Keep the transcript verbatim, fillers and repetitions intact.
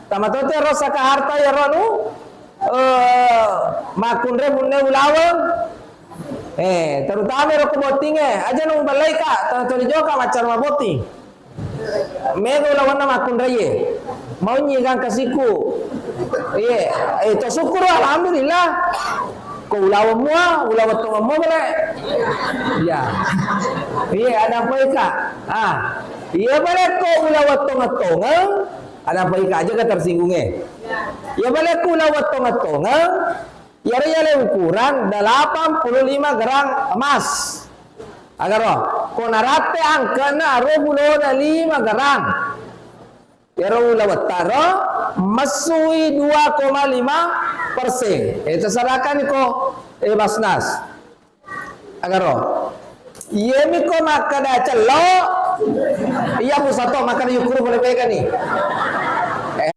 Tama tote ro saka harta iyaro anu, eh, makkunrai munne ulaweng. Eh, terutama ro ko bottingnge, aja nubellai, Kak, tana tuli jokka maccara mabotting. Mega ulawenna makkunraie. Maunyi gangka siku. Iye, eh, to syukur, alhamdulillah. Ko ulaweng mua, ulaweng tongeng mua bale. Iya. Iye, ada apa, Kak? Ah, iya bale ko ulaweng tongeng-tongeng, ada apa, Kak, aja ke tersinggungnya. Iya bale ko ulaweng tongeng-tongeng, iyaro yale ukuran delapan puluh lima gram emas. Agaro, ko naratte angkana aro bulona lima gram. Iyaro ulawettaro messui dua koma lima persen. Eh, terserahkan ko, eh, Basnas. Agaro. Iyemi ko makkeda cello, iya musato makkeda yukkuru boleh pegani.